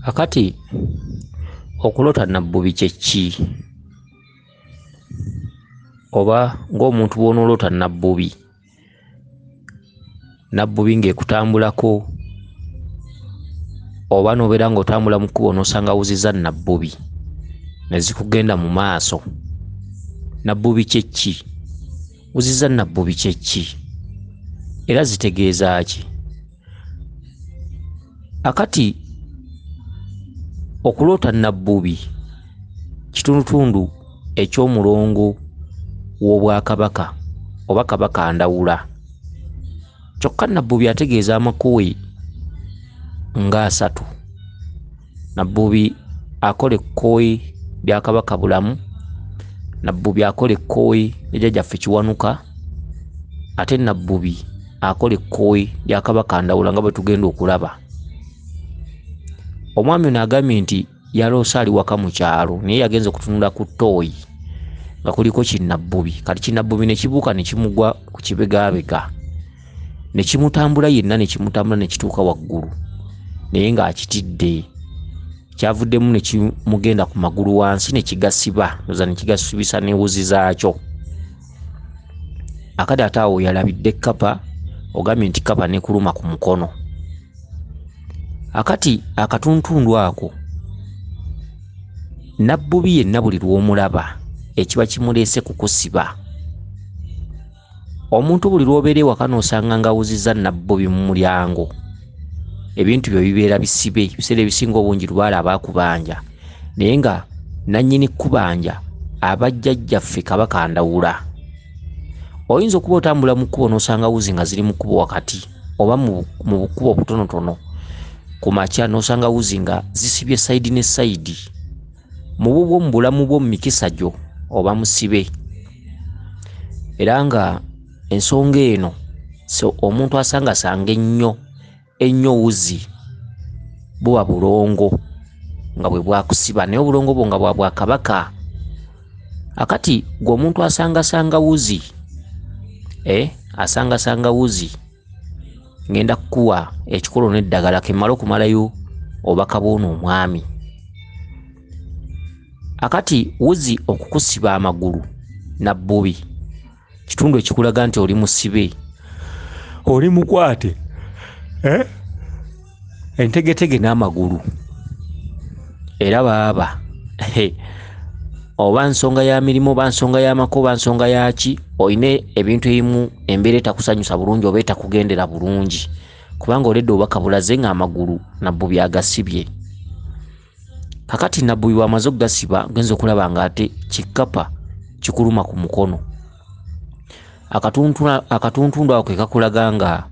Akati okuloota nabbubi kye ki? Oba ng'omuntu bw'onooloota nabbubi, nabbubi ng'ekutambulako oba n'obeera ng'otambula mu kkubo n'osanga wuzi za nabbubi ne zikugenda mu maaso. Nabbubi kye ki? Wuzi za nabbubi kye ki? Era zitegeeza ki? Akati okuloota nabbubi kitundutundu eky'omulongo w'Obwakabaka oba Kabaka Ndawula. Kyokka nabbubi ategeeza amakowe nga asatu. Nabbubi akola ekkowe lya Kabaka Bulamu, nabbubi akola ekkowe lya Jjajjaffe Kiwanuka, ate nabbubi akola ekkowe lya Kabaka Ndawula nga bwe tugenda okulaba. Omwami ono agambye nti yaloose ali waka mu kyalo naye yagenze okutunula ku ttooyi nga kuliko kinnabbubi. Kati kinnabbubi ne kibuuka ne kimugwa ku kibegaabega ne kimutambula yenna ne kimutambula ne kituuka waggulu naye ng'akitidde. Kyavuddemu ne kimugenda ku magulu wansi ne kigasiba, ndowooza ne kigasibisa n'ewuzi zaakyo. Akati ate awo yalabidde kkapa, ogambye nti kkapa n'ekuluma ku mukono. Akati akatuntundu ako nabbubi yenna buli lw'omulaba ekiba kimuleese kukusiba. Omuntu buli lw'obeera ewaka n'osanga ng'awuzi za nabbubi mu mulyango, ebintu byo bibeera bisibe. Ebiseera ebisinga obungi lubaale aba akubanja, naye nga nannyini kkubanja aba jjajjaffe Kabaka Ndawula. Oyinza okuba otambula mu kkubo n'osanga wuzi nga ziri mu kkubo wakati oba mu bukubo obutonotono ku makya n'osanga wuzi nga zisibye sayidi ne sayidi. Mu bubwo mu bulamu bwo mu mikisa gyo oba musibe. Era nga ensonga eno so omuntu asangasanga ennyo ennyo wuzi buba bulongo nga bwe bwakusiba, naye obulongo bwo nga bwa bwakabaka. Akati gwe omuntu asangasanga wuzi, asangasanga wuzi, ngenda kukuwa ekikolo n'eddagala ke mmala okumalayo obubaka bw'ono omwami. Akati wuzi okukusiba amagulu nabbubi kitundu ekikulaga nti oli musibe, oli mukwate, entegetege n'amagulu. Era baaba oba nsonga ya mirimu oba nsonga y'amaka oba nsonga ya ki, oyina ebintu ebimu embeera etakusanyusa bulungi oba etakugendera bulungi, kubanga oledde obubaka bulaze ng'amagulu nabbubi agasibye. Kakati nabbubi bw'amaze okugasiba ogenza okulaba ng'ate kikkapa kikuluma ku mukono. Akatuntundu ako ke kakulaga nga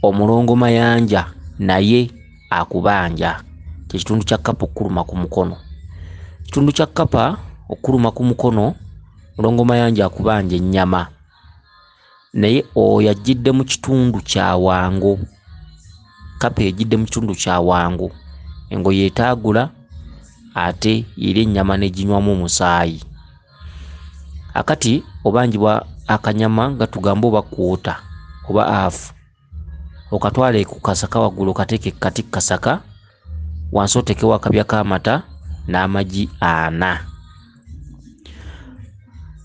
omulongo Mayanja naye akubanja. Kye kitundu kya kkapa okukuluma ku mukono. Kitundu kya kkapa okukuluma ku mukono, mulongo Mayanja akubanja ennyama, naye oyo ajjidde mu kitundu kya wango. Kkapa ejjidde mu kitundu kya wango, engoye etaagula ate era ennyama n'eginywamu omusaayi. Akati obanjibwa akanyama nga tugambe oba kwota oba afu, okatwale ku kasaka waggulu okateeke ku kati ku kasaka, wansi oteekewo akabya k'amata n'amagi ana.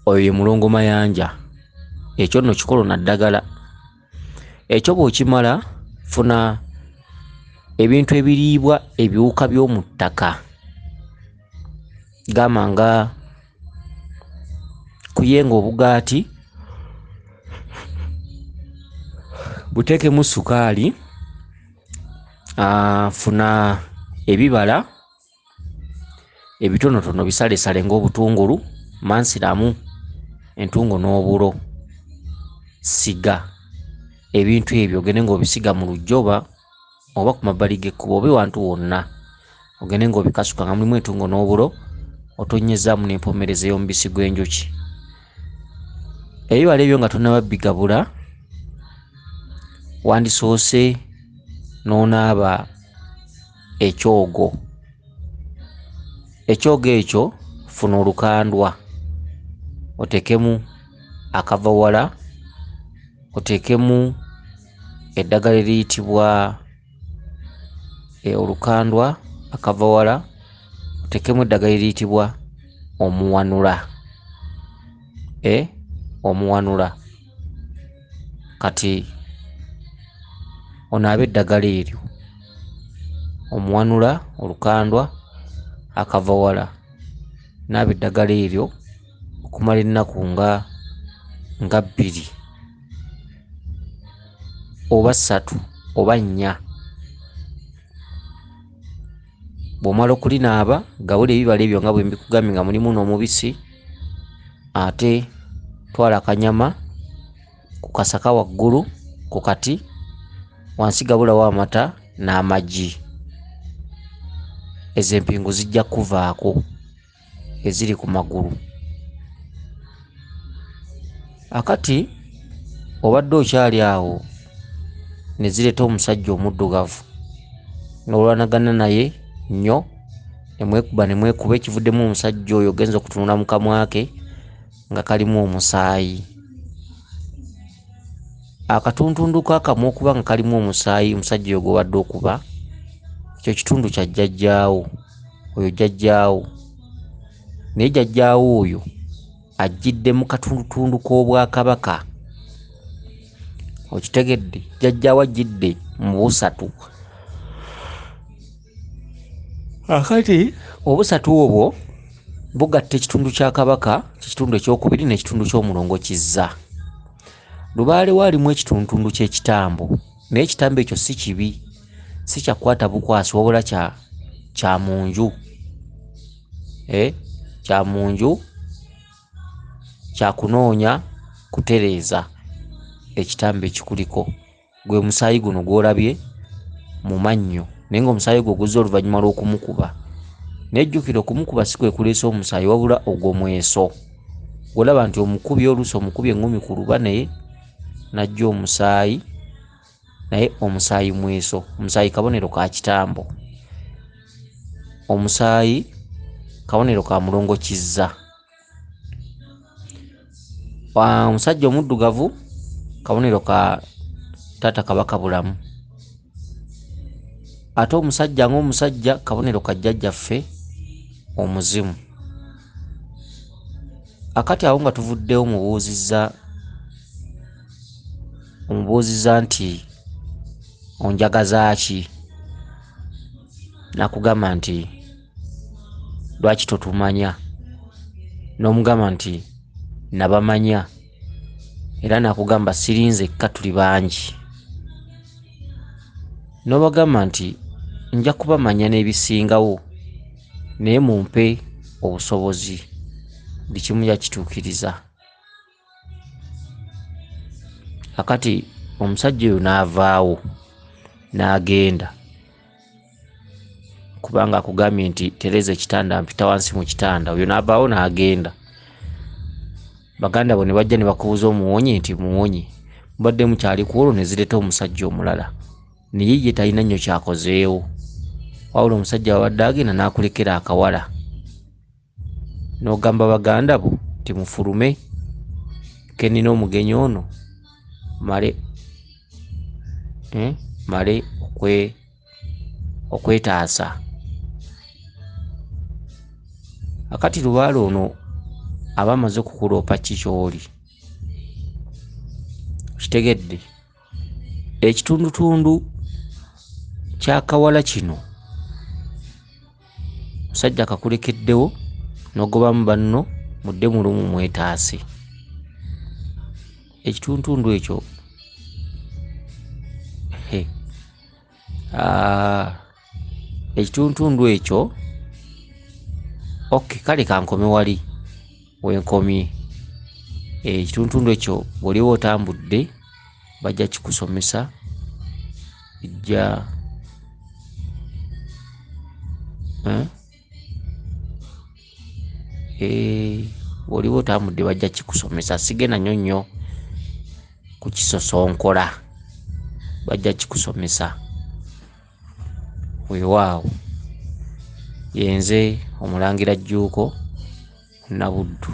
Oyo ye mulongo Mayanja. Ekyo nno kikolo na ddagala. Ekyo bw'okimala funa ebintu ebiriibwa ebiwuka by'omu ttaka, gamba nga kuyenga obugaati, buteekemu sukaali, funa ebibala ebitonotono bisalesale ng'obutungulu, mansiramu entungo n'obulo, siga ebintu ebyo ogende ng'obisiga mu luggya oba ku mabbali g'ekkubo oba ewantu wonna, ogende ng'obikasuka nga mulimu entungo n'obulo, otonnyezaamu n'empomereza ey'omubisi gw'enjuki. Ebibala ebyo nga tonnaba bigabula, wandisoose n'onaaba ekyogo. Ekyogo ekyo funa olukandwa oteekemu akavawala, oteekemu eddagala eriyitibwa olukandwa, akavawala, oteekemu eddagala eriyitibwa omuwanula. Omuwanula. Kati onaabe eddagala eryo, omuwanula, olukandwa, akavawala, naaba eddagala eryo okumala ennaku nga 2 oba 3 oba 4. Bw'omala okulinaaba, gabula ebibala ebyo nga bwe mbikugambye nga mulimu n'omubisi, ate twala akanyama ku kasaka waggulu ku kati, wansi gabulawo amata n'amagi. Ezo empingu zijja kuvaako eziri ku magulu. Akati obadde okyali awo ne zireeta omusajja omuddugavu n'olwanagana naye nnyo, ne mwekuba, ekivuddemu omusajja oyo ogenza okutunula mu kamwa ke nga kalimu omusaayi. Akatuntundu k'akamwa okuba nga kalimu omusaayi omusajja oyo gw'obadde okuba, ekyo kitundu kya jjajjaawo, oyo jjajjaawo. Naye jjajjaawo oyo ajjidde mu katundutundu k'obwakabaka. Okitegedde? Jjajjaawo ajjidde mu busatu. Akati obusatu obwo bugatta ekitundu kya kabaka, ekitundu ekyokubiri n'ekitundu ky'omulongo Kizza. Lubaale waalimu ekitundutundu ky'ekitambo, naye ekitambo ekyo si kibi, si kyakukwata bukwasi, wabula kya mu nju. Kya mu nju, kya kunoonya kutereeza ekitambo ekikuliko. Gwe musaayi guno gw'olabye mu mannyo, naye ng'omusaayi gwo guzze oluvannyuma lw'okumukuba. Naye jjukira okumukuba si kwe kuleesa omusaayi, wabula ogwo mweso. Gw'olaba nti omukubi oluusi omukubi eŋŋumi ku luba naye n'ajja omusaayi, naye omusaayi mweso. Omusaayi kabonero ka kitambo, omusaayi kabonero ka mulongo Kizza. Omusajja omuddugavu kabonero ka taata Kabaka Bulamu, ate omusajja ng'omusajja kabonero ka jjajjaffe omuzimu. Akati awo nga tuvuddewo omubuuzizza nti onjagaza ki? N'akugamba nti lwaki totumanya? N'omugamba nti nabamanya, era n'akugamba siri nzekka, tuli bangi. N'obagamba nti nja kubamanya n'ebisingawo, naye mumpe obusobozi, buli kimu yakituukiriza. Akati omusajja oyo n'avaawo n'agenda, kubanga akugambye nti tereza ekitanda, mpita wansi mu kitanda. Oyo n'avaawo n'agenda. Baganda bo ne bajja ne bakubuuza omuwonye nti muwonye, mubadde mukyali ku olwo ne zireeta omusajja omulala, naye ye talina nnyo ky'akozeewo. Wabula omusajja wabadde agenda n'akulekera akawala, n'ogamba baganda bo nti mufulume, ke nnina omugenyi ono male okwetaasa. Akati lubaale ono aba amaze okukuloopa ki ky'oli. Okitegedde? Ekitundutundu ky'akawala kino omusajja akakulekeddewo n'ogobamu banno, mudde mu lumu mwetaase. Ekitundutundu ekyo ekitundutundu ekyo okay, kale kankome wali wenkomye. Ekitundutundu ekyo bw'oliba otambudde bajja kikusomesa, bijja bw'oliba otambudde bajja kikusomesa, sigenda nnyo nnyo kukisosonkola, bajja kikusomesa. Weewaawo yenze Omulangira Jjuuko Nabuddu.